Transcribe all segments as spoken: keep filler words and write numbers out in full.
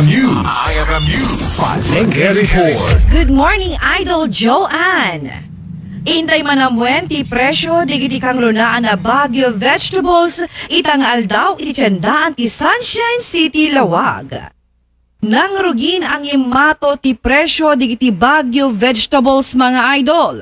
News. I F M News. Palengke Report. Good morning, Idol Joanne. Intay man amuen ti presyo dagiti kangrunaan a Baguio vegetables ita nga aldaw iti tiendaan ti Sunshine City Laoag. Nangrugin a ngimmato ti presyo dagiti Baguio vegetables, mga idol.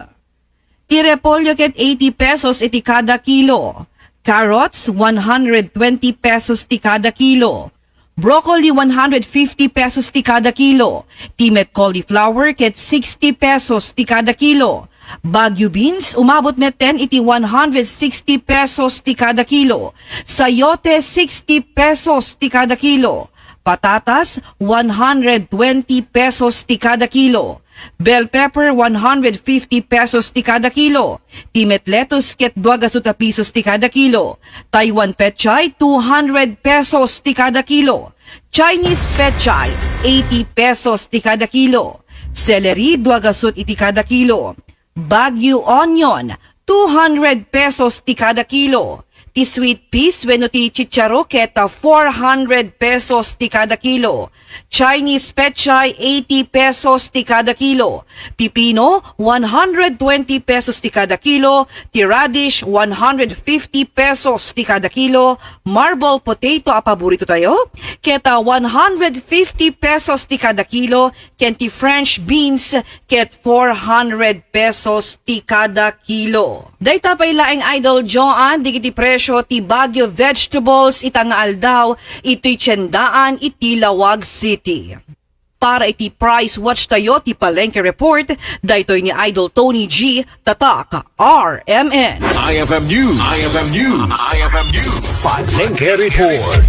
Ti repolyo ket eighty pesos iti kada kilo. Carrots, one hundred twenty pesos ti kada kilo. Broccoli, one hundred fifty pesos ti kada kilo. Ti met cauliflower ket sixty pesos ti kada kilo. Baguio beans, umabot metten iti one hundred sixty pesos ti kada kilo. Sayote, sixty pesos ti kada kilo. Patatas, one hundred twenty pesos ti kada kilo. Bell pepper, one hundred fifty pesos ti kada kilo. Ti met lettuce ket dua gasut a pisos ti kada kilo. Taiwan pechay, two hundred pesos ti kada kilo. Chinese pechay, eighty pesos ti kada kilo. Celery, dua gasut iti kada kilo. Baguio onion, two hundred pesos ti kada kilo. Ti sweet peas wenno ti chicharo ket, ah, four hundred pesos ti kada kilo. Chinese pechay, eighty pesos ti kada kilo. Pipino, one hundred twenty pesos ti kada kilo. Ti radish, one hundred fifty pesos ti kada kilo. Marble potato a paborito tayo, ket, ah, one hundred fifty pesos ti kada kilo. Ken ti French beans, ket four hundred pesos ti kada kilo. Dayta pay laeng, Idol Joan, dagiti presyo ti Baguio vegetables ita nga aldaw itoy tiendaan iti Laoag City. Para iti price watch tayo ti Palengke Report, daytoy ni Idol Tony G, Tatak R M N. I F M News. I F M News. I F M News. Palengke Report.